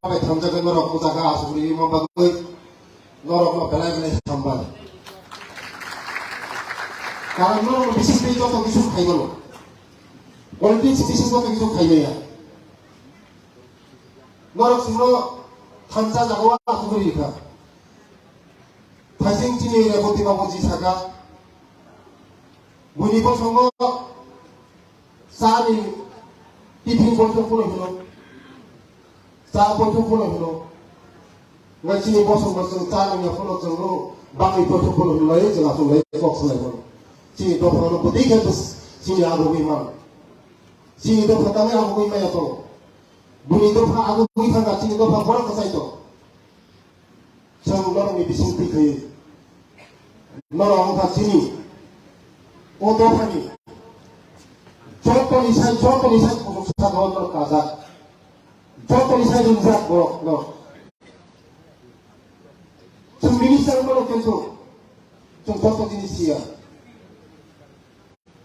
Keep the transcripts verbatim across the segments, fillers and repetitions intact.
bai thangjak norok o jaga asugri ma bagwi norok no belai belai hambai. Karon norok no bising twi joto kisu khai mano. Politics bising joto kisu khai maya. Norok singno thansa jaga o asugri kha. Thaising chini Reboti babu ji saka. Buini bosongo chani tiffin boithok phano hino. Cha boithok phano hino. Ngai chini bosong bosong cha nangya phano chwngno bangni boithok phano hino lai chwng aswk lai kok swlai phano. Chini dophano bwtwi khe bwswk chini agugwi man. Chini dopha tamwi agugwi maya to. Buini dopha agugwi thangkha chini dopha borok kwchai to. Chwng norokni bising twi khaiwi norok wngkha chini o dophani jotoni sai, jotoni sai kuchuk saka o norok kajak, jotoni sai ringjak borok no. Chwng minister wngmano kintu chwng joto jinis siya.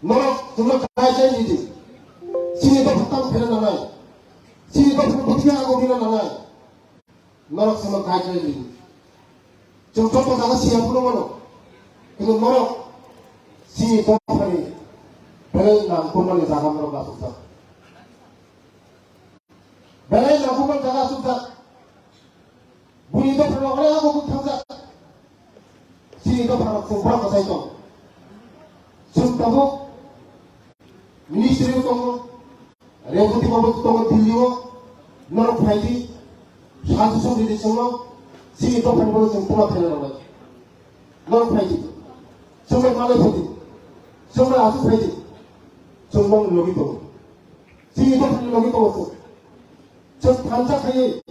Norok chwngno guideline ridi. Chini dopha tamo phela nanai. Chini dopha bwthai agogwina nanai. Norok chwngno guideline ridi. Chwng joto jaga siya phano mano. Kintu norok chini dophani belai nangkukmani jaga norok achukjak. Belai nangkukmani jaga achukjak. Buini dophano onek agogwi thangjak. Chini dophano chwng borok kwchai tong. Chwng tabuk ministry o tongo, Reboti babu tongo Delhi o, norok phaidi, suggestion ridi chwngno, chini dophani bagwi chwng pura phaina nangnai. Norok phaidi, chwng bai malai phaidi, chwng bai aswk phaidi, chwng bongni logi tongo. Chini dophani logi tongo chwng. Chwng thansa khaiwi,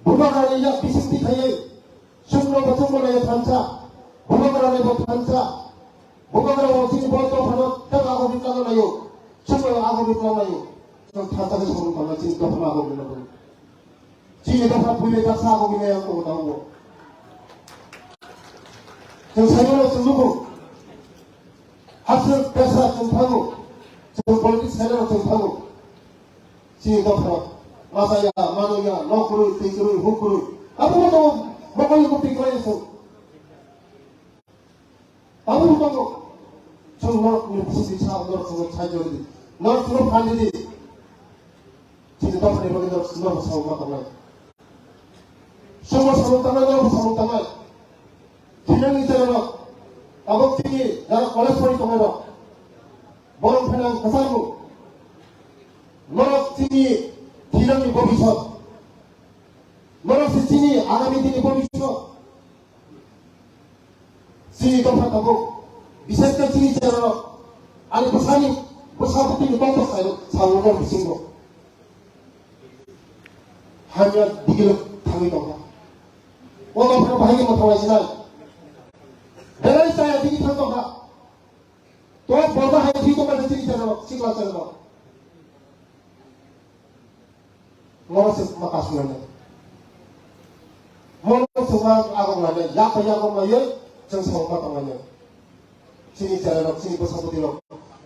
Bubagrani yak bisingtwi khaiwi, chwngno bo chwngno naio thansa, Bubagrani bo thansa, Bubagra bo chini bo dophano tak ago bitlangno naio, chwngno ago bitlang naio. Chwng thansa khe samung tangma chini dophano ago bitlang naio. Chini dopha buini daksa ago bini yang tongo tabuk bo. Chwng saimano chwng nukho. Hapswk besa chwng thango. Chwng politics saimano chwng thango. Chini dopha. Masa ya, mano ya, nok kwrwi, twi kwrwi, huk kwrwi. Abo bo tongo, mokol ni kwtwi kwrwi chwng. Abo bo tongo. Chwng nok ni bising sa, nok chwng sai jodi. Nok chwng phan di. Chini dophani bagwi norok, norok samung ma tongnai. Chwngno samung tangnai, norokbo samung tangnai. Thinangni cherairok, tabuk chini jara college pori tongnairok, borok phano ang kwcharmung. Norok chini thinangni bobisot. Norok se chini agami dini bobisot. Chini dopha tabuk, bises khe chini cherairok, ani bwsani, bwsa bwtwini tongthok sairok, sawi rok bisingo. Hamya digirok thangwi tongkha. O dophano bahai ni mwthang lai sinai. Belai chaya digi thang tongkha. To borba hai thwi tongkha chini cherairok, sikla cherairok. Mono se ma kasulainai. Mono se ma agok lainai. Yak bai yak bai ye chwng samung ma tonglainai. Chini cherairok, chini bwsabwtwirok,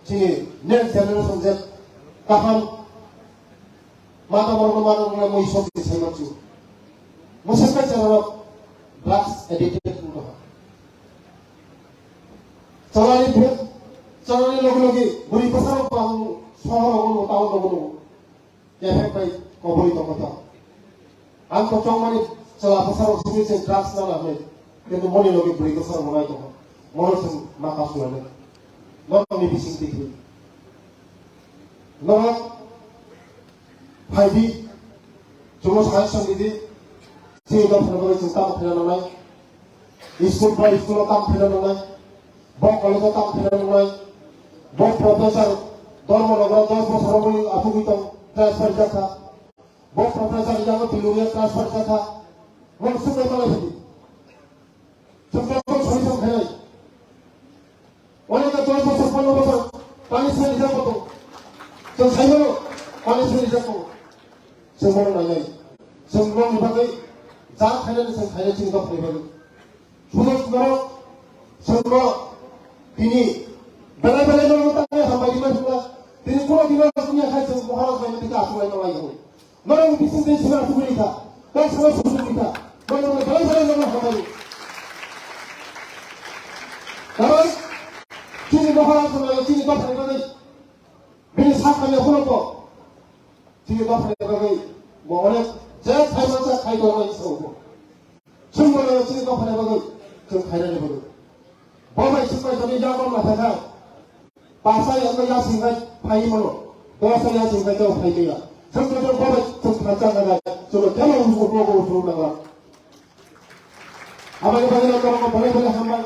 chini next generation je kaham mata borokno mano wngna mui sok di sai manchu. Mwsaknai cherairok drugs addicted wngkha. Chalani phe-, chalani logi logi bwrwi bwsarok bang sohor rogo, town rogo. Kephek bai koboi tongkha. Ang to chongmani chwla bwsarok simi se drugs nana hwnwi. Kintu moni logi bwrwi bwsarok bo nai tongkha. Mono chwng ma kasu hwnwi. Norokni bising twi thwi. Norok phaidi. Chwngno suggestion ridi. Chini dophani bagwi chwng tamo khaina nangnai. School bai school-o tamo khaina nangnai. Bo college-o tamo khaina nangnai. Bo professor Dharmanagar dos bosor wngwi asugwi tong, transfer jakha. Bo professor yango Pilungia transfer jakha. Bo sumai malai phaidi. Chwng joto solution khainai. Onek dos bosor, pondro bosor punishment rijak tongo. Chwng saimano punishment rijak tongo. Chwng bono nainai. Chwng boni bagwi ja khainani chwng khainai chini dophani bagwi. Sudo norok chwngno tini belai belai norok tangwi hambai rima thangla. Tini kuro dino chwngya khai chwng bohrok bai tini aswk lai manglai. Norok bising tei sima sugui kha, kok salo sugui kha, norok belai belai norok hamari. Karon chini Maharaj no chini dophani bagwi bini sak hamya phano bo chini dophani bagwi bo onek je khai mansa khai tongmani sao bo. Chwng bono chini dophani bagwi chwng khainani bagwi. Bo bai chwng bai tongwi yago ma thangkha. Pasa yangno yasing bai phai mano. Dosa yasing bai tong phai ya. Chwng joto bo bai chwng thansa nang bai. Chwng kemo usu ko ko usu nang bai. Aboni bagwi no tong ko bole bole hambai.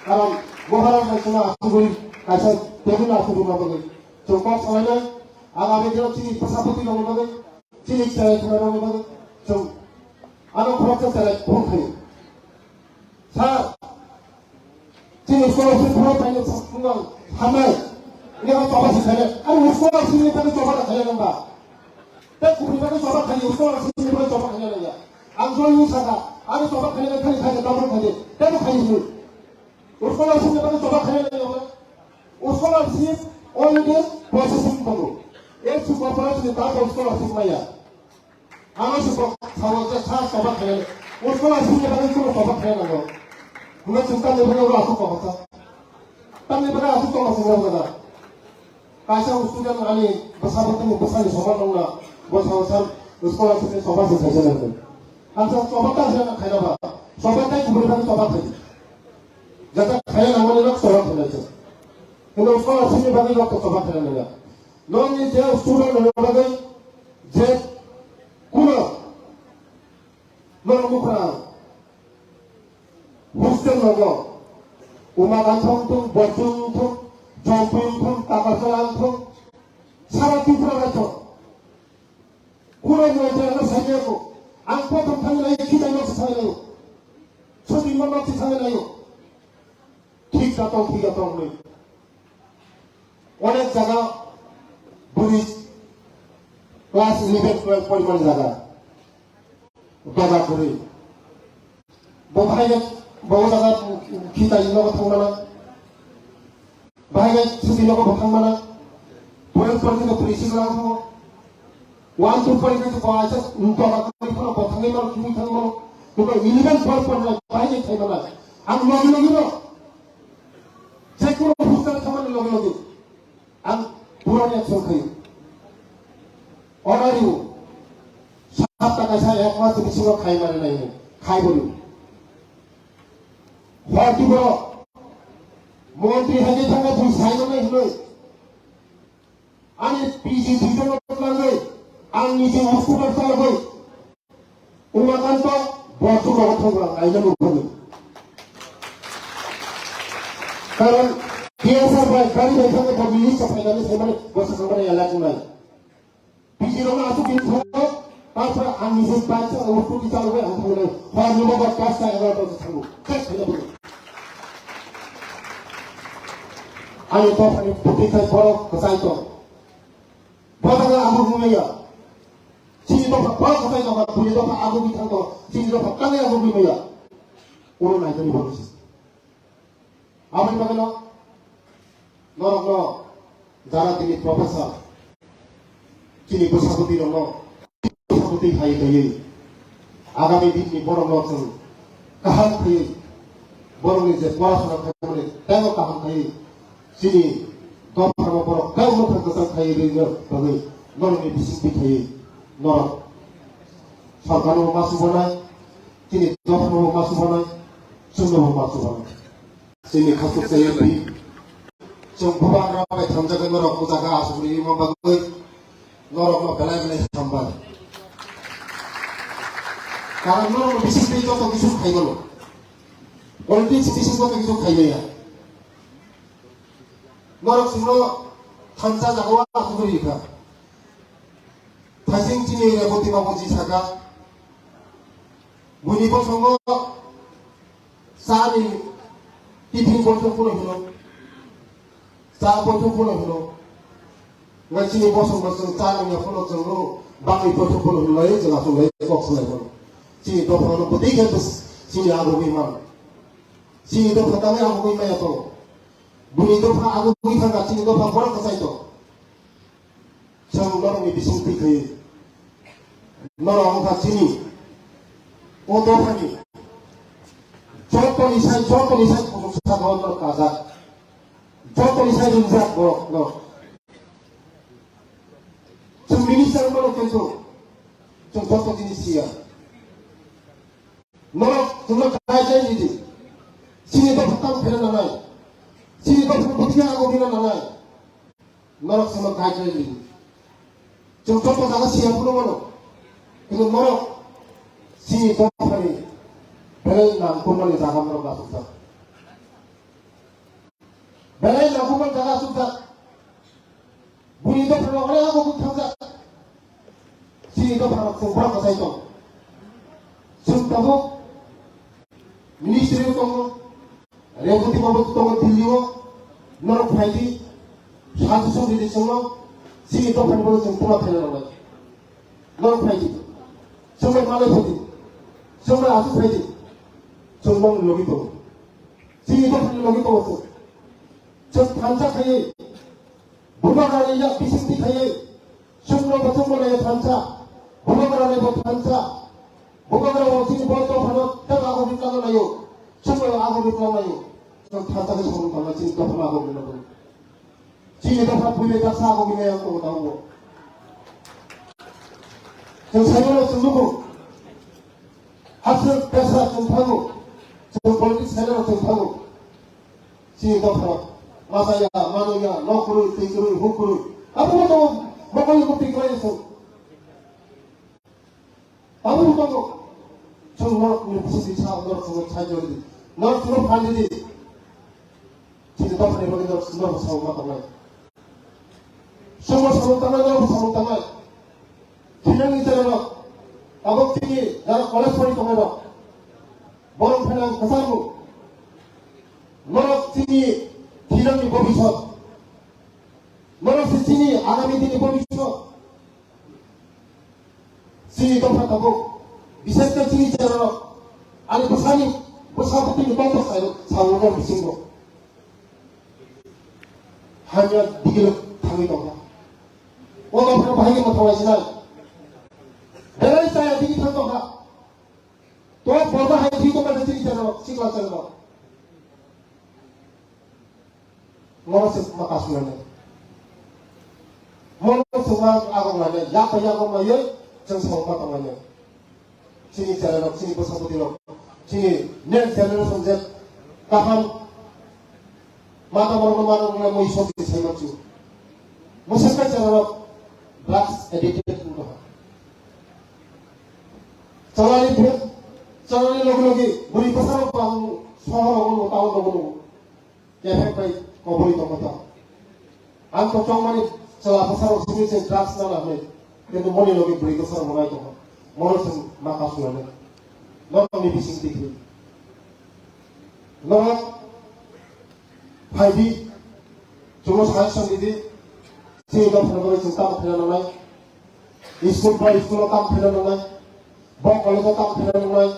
Karon Maharaj hai chwng asugwi kaisa tebul asugwi ma bagwi. Chwng kok salai nai. Ang aboni bagwi chini pasapati rokni bagwi. Chini chai thwna rokni bagwi. Chwng ano khoroksa chai phone khaio. Sir, chini scholarship phano paino phungang hamnai. Ini ang choba si khainai. Ang scholarship ni bagwi choba da khainai nang ba. Tei kubuni bagwi choba khainai, scholarship ni bagwi choba khainai nang ya. Ang join ni saka, ang choba khainai, khainai, khainai, double khainai. Tei bo khainai sini. Scholarship ni bagwi choba khainai nang ya. Scholarship already processing tongo. Ek su corporation ni tapo scholarship maya. Ano se kok sawo je sa soba khainai. O sola sini bagwi chwng soba khainai nango. Hwnwi chwng tamni bagwi oro aswk kok kha. Tamni bagwi aswk kok kha chwng jaga. Kaisa student ani bwsa bwtwni bwsani soba nongna bo sawo san sola sini soba se khaisa nango. Ang sa soba ta se khaina ba. Soba tai kubuni bagwi soba khai. Jata khaina nangmani nok soba khainai se. Hwnwi sola sini bagwi nok soba khainai nango. Nokni je student rok bagwi je kuno norok bukra hostel nogo Umakant thung thung, Borchung thung, Jompui thung, Takarjala thung, sara Tripura raijyo kuno je ano saiyako ang prothom thangwi naio, khitai nok sawi naio, sotwi nok sawi naio, thik da tong, thik da tong hwnwi. Onek jaga bwrwi class eleven twelve porimani jaga doga kwrwi. Bo bahai bo jaga khitai nogo thangmana. Bahai suti nogo bo thangmana. Twelve porimani bwrwi sikla thango. One two porimani bo aisa doga kwrwi phano bo thangwi mano, thangwi thangwi mano. Bo eleven twelve porimani bahai thaimana. Ang logi logi no. Jekunu hostel thangmani logi logi ang purani action khaio. Order rw. Sapta kaisa ek mas bisingo khai mani nai khai bo rw. Hor tiboro montri hai thangma bui sai manai hwnwi. Ani P G duijon twlangwi ang niji hospital chalogwi Umakanto Borchung rogo thangwi ang aina nukgwi. Karon T S R bai gari bai thangwi bo minister phainani saimani bo sakangbani elak wngnai. P G rokno aswk bini thango, tarpore ang niji bike sa o scooty chalogwi ang thangnai. Hor ni bobo dasta egarota se thango. Khe khaina bo. Ani dophani bwtwi khai borok kwchai tong. Bo jaga abo wngmaya. Chini dopha borok kwchai tongkha, buini dopha abo wngwi thang tongo. Chini dopha tamni abo wngmaya. Oro naikani borok se. Aboni bagwino norokno jara tini professor, chini bwsabwtwi rokno bwsabwtwi hai twiwi agami dinni borokno chwng kaham khaiwi borokni je porasona khaimani teibo kaham khaiwi chini dophano borok teibo mwthang kwchang khaiwi rwna bagwi norokni bisingtwi khaiwi norok sorkarno ma chubanai, chini dophano ma chubanai, chwngno ma chubanai. Chini khasuk chayakni chwng bubagra bai thangjagwi norok o jaga asugri wngma bagwi norokno belai belai hambai. Karon norokno bisingtwi joto kisu khaimano. Politics bising joto kisu khaimaya. Norok chwngno thansa jagao asugri kha. Thaising chini Reboti babuji saka, buini bosongo chani tiffin boithok phano hino, cha boithok phano hino. Ngai chini bosong bosong cha nangya phano chwngno bangni boithok phano hino lai chwng aswk lai kok swlai phano. Chini dophano bwtwi khe bwswk chini agugwi man. Chini dopha tamwi agugwi maya tongo. Buini dopha agugwi thangkha, chini dopha borok kwchai tongo. Chwng norokni bising twi khaiwi Norok wngkha chini o dophani jotoni sai, jotoni sai khoroksa borok norok kajak, jotoni sai ringjak borok norok. Chwng minister wngmano kintu chwng joto jinis siya. Norok chwngno guideline ridi. Chini dopha tamo phela nanai. Chini dopha bwtwi abo bina nanai. Norok chwngno guideline ridi. Chwng joto jaga siya phunukmano. Kintu norok chini dophani belai nangkukmani jaga norok achukjak. Belai nangkukmani jaga achukjak. Buini dopharok onek abo thangkha. Chini dopharok chwng borok kwchai tong. Chwng tabuk ministry o tongo, Revati babu tongo Delhi o, norok phaidi, suggestion ridi chwngno, chini dophani borok chwng pura phaina nangnai. Norok phaidi, chwngno malai phaidi, chwngno aswk phaidi, chwng nokni logi tongo. Chini dophani logi tongo chwng. Chwng thansa khaiwi, Bubagrani yak bisingtwi khaiwi, chwngno bo chwngno naio thansa, Bubagrani bo thansa, Bubagra bo chini bo dophano tei ago bitlangno naio, chwngno ago bitlang naio. Chwng thansa khe samung tangma chini dophano ago bitlang naio. Chini dopha buini daksa ago bini yang tongo tabuk bo. Chwng saimano chwng nukgo, hasteo besa chwng thango, chwng politics saimano chwng thango. Chini dopha, masa ya, mano ya, nok kwrwi, twi kwrwi, huk kwrwi. Abo bo tongo, mokol ni kwtwi kwrwi se. Abo bo tongo. Chwng nok ni bisi sa, nok chwng sa jodi. Nok chwng phan jodi. Chini dopha ni bagwi nok chwng sa ma tongnai. Chwng sa ma tongnai, nok sa ma tongnai. Thinangni cherairok, tabuk chini jara college pori tongnai rok, borok phano ang kwchangbo. Norok chini thinangni bobiswt, norok se chini agami dinni bobiswt. Chini dopha tabuk, bishesh khe chini cherairok, ani bwsani, bwsa bwtwini tongthok sairok, sawi rok bisingo. Hamya digirok thangwi tongkha. O dophano bahai khe mwthangwi sinai. Belai chaya digi thang tongkha. To borba hai thwi tongkha chini channel, sikla channel. Mono se ma kasu lane. Mono se ma agok lane. Yako yako ma ye, chwng sa ma tong lane. Chini cherairok, chini bwsabwtwirok, chini next generation je kaham mata borokno mano wngna mui soti sai manchu. Mwsakha cherairok drugs addicted wngkha. Chalani bwrwi, chalani logi logi bwrwi bwsarok bang sohor rogo, town rogo. Kephek bai kobori tongkha to. Ang to chongmani chwla bwsarok simi se drugs nana hwnwi. Kintu moni logi bwrwi bwsarok bo nai tongkha. Mono chwng ma kasu hwnwi. Norokni bising tikli. Norok phaidi. Chwngno suggestion ridi. Chini dophano bagwi chwng tamo khaina nangnai. School bai school-o tamo khaina nangnai. Bo college-o tamo khaina nangnai.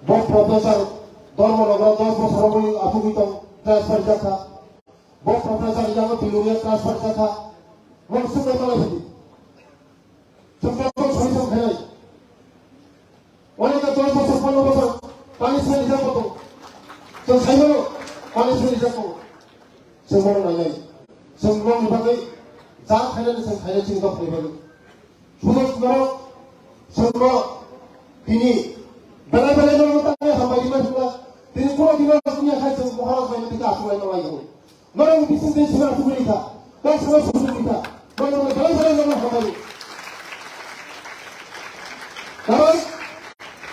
Bo professor Dharmanagar dos bosor wngwi asugwi tong, transfer jakha. Bo professor yango Piluri-o transfer jakha. Bo swngwi malai phaidi. Chwng kok solution khainai. Onek dos bosor, pondro bosor punishment rijak bo tongo. Chwng saimano punishment rijak tongo. Chwng bono nainai. Chwng nokni bagwi ja khainani chwng khainai chini dophani bagwi. Sudo sudo chwngno tini belai belai norokno tangwi hambai rima thangla. Tini kuro dino chwngya khai chwng Maharaj bai tini aswk lai manlai tongo. Norok bising tei sima aswk ri kha. Kok sama aswk ri kha. Norok belai belai norok hambai. Karon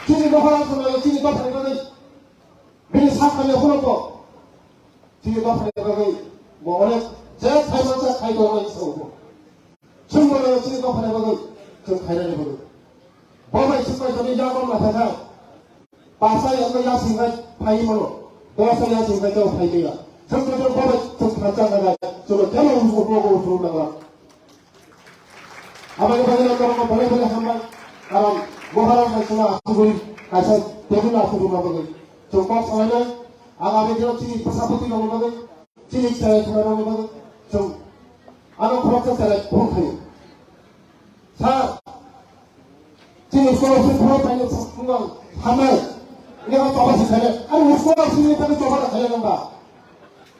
chini Maharaj bai chini dophani bagwi bini sak hamya phano kok. Chini dophani bagwi bo onek je khai mansa khai tongnai se abo. Chwng bono chini dophani bagwi chwng khainani bagwi. Bo bai chwng bai tongwi yago ma thangkha. Pasa yago yasing bai phai mano. Dosa yasing bai tong phai ya. Chwng chwng bo bai chwng thansa nagai. Chwng kemo usu ko ko usu nangla. Aboni bagwi norokno belai belai hambai. Karon Maharaj hai chwla asugwi kaisa table asugwi ma bagwi. Chwng kok salainai. Ang aboni dino chini bwsa bwtwi rokni bagwi, chini chwrai chwrai rokni bagwi. Chwng ano khoroksa chwrai phone khaio. Sir, Chini scholarship phano painai phungang hamai. Ini ang choba si khainai. Ani scholarship ni bagwi choba da khainai nang ba.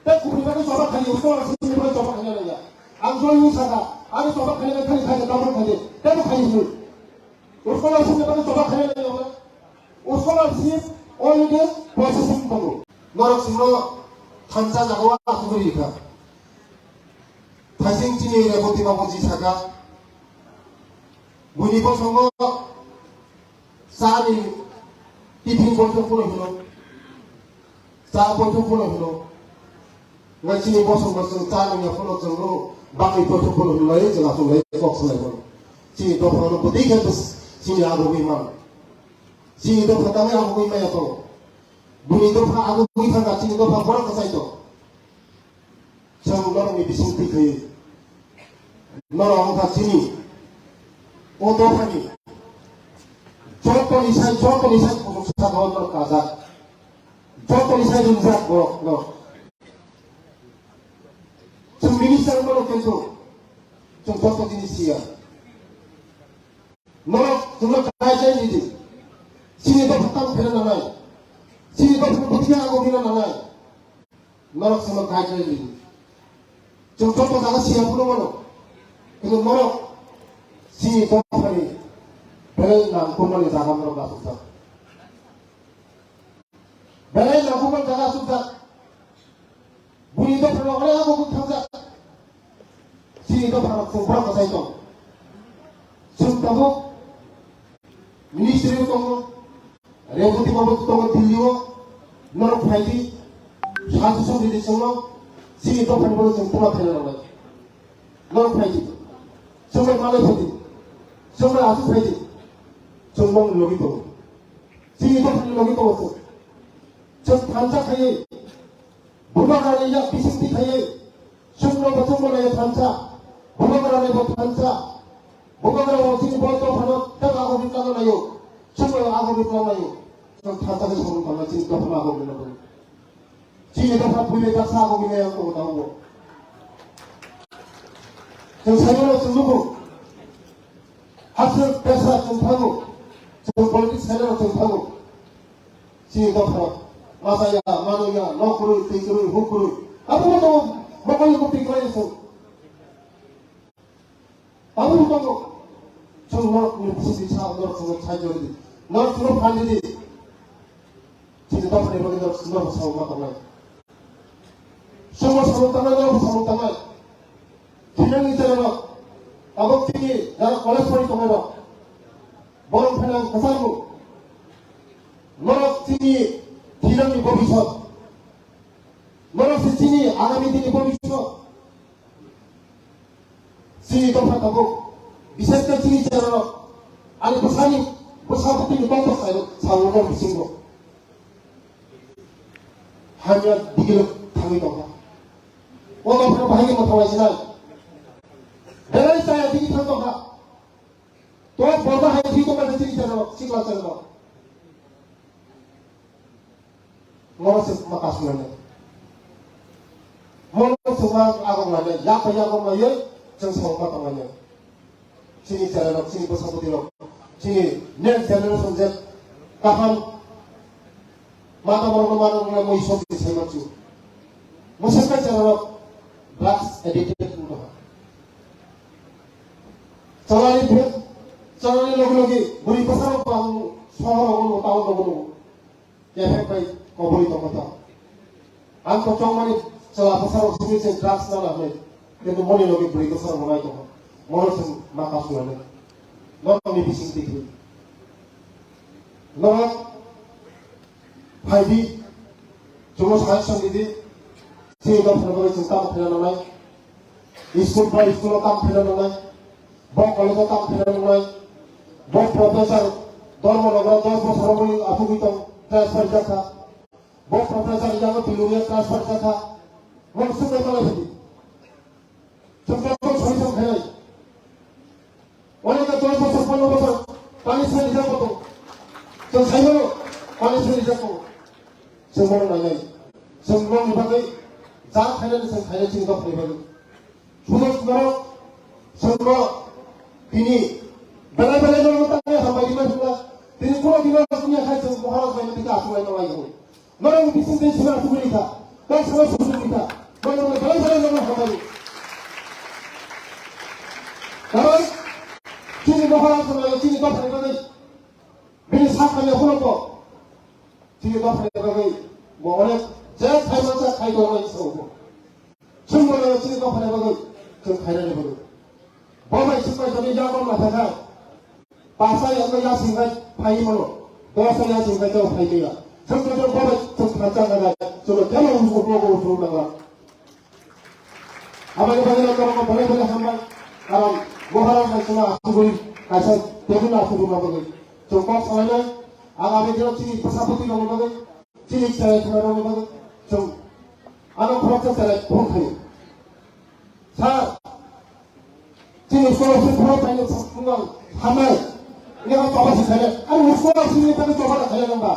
Tei kubuni bagwi choba khainai, scholarship ni bagwi choba khainai nang ya. Ang joi wi saka. Ani choba khainai khani khainai, double khainai. Tei bo khainai si. Scholarship ni bagwi choba khainai nang ya. Scholarship already processing tongo. Norok singno thansa jagao asugwi rikha. Thaising chini Reboti babuji saka. Buini bosongo chani tiffin boithok phano hino. Cha boithok phano hino. Ngai chini bosong bosong cha nungya phano chwngno bagwi boithok phano hino lai chwng aswk lai kok swlai phano. Chini dophano bwtwi khe bwswk chini agugwi man. Chini dopha tangwi agugwi maya tongo. Buini dopha agugwi thangkha chini dopha borok kwchai tongo. Chwng norokni bising twi khaio. Norok wngkha chini o dophani jotoni sai, jotoni sai kuchuk saka o norok kajak. Jotoni sai ringjak borok norok. Chwng minister wngmano kintu chwng joto jinis siya. Norok chwngno guideline ridi. Chini dopha tamo phela nanai. Chini dopha bwthai agugwina nanai. Norok chwngno guideline ridi. Chwng joto jaga siya phunukmano. Kintu norok chini dophani belai nangkukmani jaga norok achukjak. Belai nangkukmani jaga achukjak. Buini dophano onek agugwi thangjak. Chini dophano chwng borok kwchai tong. Chwng tabuk ministry o tongo, Reboti babu tongo Delhi o, norok phaidi, suggestion ridi chwngno, chini dophani bagwi chwng tuma khaina nangnai. Norok phaidi, chwng bai malai phaidi, chwng bai aswk phaidi, chwng boni logi tongo. Chini dophani logi tongo chwng. Chwng thansa khaiwi, Bubagrani yak bisingtwi khaiwi, chwngno bo chwngno naio thansa, Bubagrani bo thansa, Bubagra bo chini bo dophano tak agugwi tangna naio, chwngno agugwi tangna naio. Chwng thansa khe samung tangna chini dophano agugwi naio. Chini dopha buini daksa agugwi naio tongo tabukbo. Chwng saimano chwng nukgo, hasteo pesa chwng thango, chwng politics saimano chwng thango. Chini dophano masa ya, mano ya, nok kwrwi, twi kwrwi, huk kwrwi. Abo bo tongo, mokol ni mukti kwrwi song. Abo bo tongo. Chwng norok ni bisingtwi sa, norok chwngno saichori di. Norok chwngno phan di di. Chini dophani bagwi norok chwngno samung ma tongnai. Chwngno samung tangnai, norok samung tangnai. Thwinani chwrairok, tabuk chini jara college pori tongnai rok, borok phaina kwchangbo. Norok chini thwinani bobisot. Norok se chini agami dini bobisot. Chini dopha tabuk, bises khe chini chwrairok, ani bwsani, bwsa bwtwini tongthok sairok, sawi rok bisingo. Hamya digilok thangwi tongkha. O dophano bahai khe mwthangwi sinai. Belai chaya digi thang tongkha. To borma hai thwi tongkha chini chwrairok, sikla chwrairok. Mono se ma kasulainai. Mono se ma agok lainai. Yak bai agok laiwi chwng samung ma tonglainai. Chini chwrairok, chini bwsabwtwirok, chini next generation je kaham mata borokno mano wngya mui soti saimansu. Mwswk bai chwrairok drugs addicted wngkha. Chalani bwrwi, chalani logi logi bwrwi bwsarok bang sohor rogo nw, town rogo nw. Kephek bai kobori tongkha ta. Ang to chongmani chwla bwsarok simi se drugs nana hwnwi. Kintu moni logi bwrwi bwsarok bo nai tongkha. Mono chwng ma kasu hwnwi. Norokni bising tikri. Norok phaidi. Chwngno suggestion ridi. Chini dophani bagwi chwng tamo khaina nangnai. School bai school-o tamo khaina nangnai. Bo college-o tamo khaina nangnai. Bo professor Dharmanagar dos bosor wngwi achugwi tong, transfer jakha. Bo professor yango Pilunio transfer jakha. Bo swngwi malai phaidi. Chwng joto solution khainai. Onek dos bosor, pondro bosor pani sani jak tongo. Chwng saimano pani sani jak tongo. Chwng bono nainai. Chwng nokni bagwi ja khainani chwng khainai chini dophani bagwi. Sudo sudo chwngno tini Belai belai norok tangwi hambai rima singla. Tini kuro dino sumya khai chwng Maharaj bai nang bika aswk lai nang lai. Norok bising tei sima aswk ri kha. Kok sama sumya ri kha. Norok belai belai norok hambai. Karon chini Maharaj bai chini dophani bagwi. Bini sak kanya phunukgo. Chini dophani bagwi bo onek je khai mansa khai tongmani sago. Chwng bono chini dophani bagwi chwng khainani bagwi. Bo bai chwng bai tongwi yago ma thangkha. Pasa yagwi yasing bai phai mano. Dosa yasing bai tong phai maya. Chwng bai bo bai chwng thansa nang bai. Chwng kemo usu bo bo usu nang bai. Aboni bagwi no norok belai belai hambai. Karon Maharaj bai chwng asugwi kaisa tebul asugwi ma bagwi. Chwng kok salainai. Ang aboni jora chini bwsa bwtwi rokni bagwi. Chini chaya thwna rokni bagwi. Chwng ano khoroksa chaya phone khaio. Sir, chini scholarship phano paino phungang hamnai. Ini ang choba si khainai. Ang scholarship ni bagwi choba da khainai nang ba.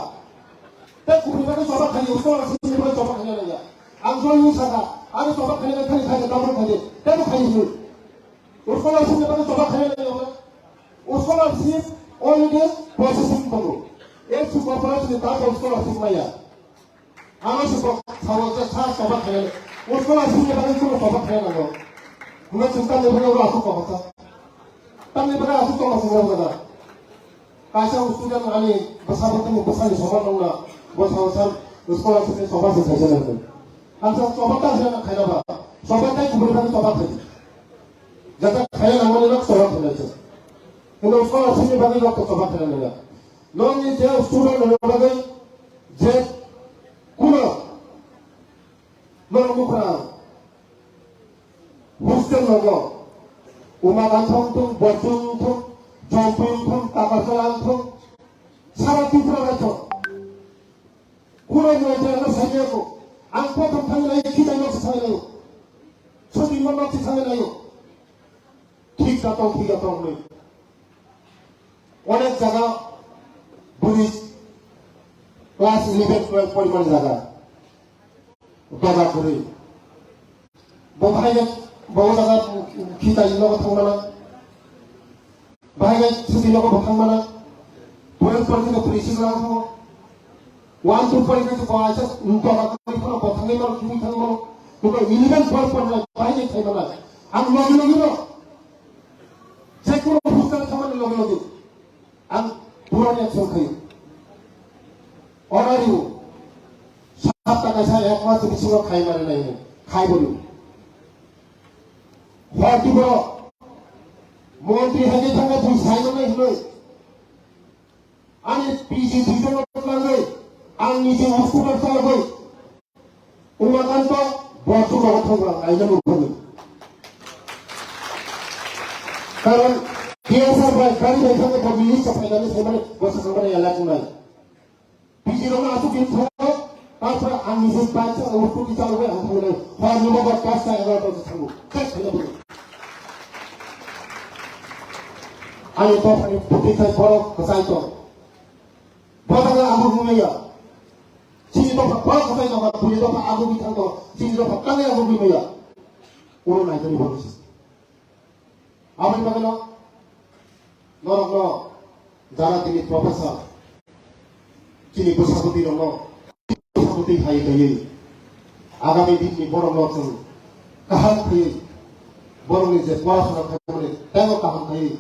Tei kubuni bagwi choba khainai, scholarship ni bagwi choba khainai nang ya. Ang join ni saka, ang choba khainai nang khani khainai, double khainai. Tei bo khainai si. Scholarship ni bagwi choba khainai nang ya. Scholarship already processing tongo. Ek su corporation ni double scholarship maya. Ano se kok sawo je sa choba khainai. O scholarship ni bagwi chwng choba khainai nango. Hwnwi chwng tamni bagwi oro aswk choba kha. Tamni bagwi aswk choba kha. Kaisa student ani bwsa bwtwini bwsani soman wngna bo sawo sa scholarship ni choba se khaisa nango. Ang sa choba ta se khaina ba. Choba tai kubuni bagwi choba khai. Jata khaina nangmani nok choba khainai se. Hwnwi scholarship ni bagwi nok choba khainai nango. Nokni je student rok bagwi je kuno norok nukha hostel nogo Umakant wngthung, Borjum wngthung, Jompui wngthung, Takarjala wngthung, sara Tripura naithok. Kuno ni je ano saimaya ko, ang prothom thangwi nayo, khitai nok saimaya nayo, sotwi nok saimaya nayo. Thik da tong, thik da tong hwnwi. Onek jaga bwrwi class eleven, twelve porimani jaga. Doga kwrwi. Bo bahai khe, bo jaga khitai nogo thangmana. Bahai khe sotwi nogo bo thangmana. Twelve pori khe bwrwi sikla wngkha. One, two pori khe bo aisa doga kwrwi phano bo thangwi mano, thangwi thangwi mano. Bo eleven, twelve pori bahai khe khai mano. Ang logi logi no. Je kono hostel thangmani logi logi. Ang purani action khayo. Order rw. Sapta kaisa ek mas bisingo khai mari nai. Khai bo rw. Hor tiboro. Montri hai khe thangkha bui sai manai hwnwi. Ani P G duijon no twlangwi. Ang niji hospital chalogwi. Umakanto, Borjum rogo thangkha, kaisa nukharwi. Karon T S R bai gari bai thangwi bo minister phainani saimani bo swkang bai elak wngnai. P G rokno aswk khe thango, tarpore ang niji bike sa o scooty chalogwi ang thangnai. Hor ni bo bo dasta egarota se thango. Thek khaina bo. Ani dophani bwtwi khai borok kwchai tong. Bo jaga ang bo maya. Chini dopha borok kwchai tongkha, buini dopha ang bo bithang tong, chini dopha tangwi ang bo maya. Oro naitoni borok se. Aboni bagwino norokno jara tini professor, chini bwsabwtwi rokno bwsabwtwi hai kaiwi agami dinni borokno chwng kaham kaiwi borokni je porasona khaimani teibo kaham kaiwi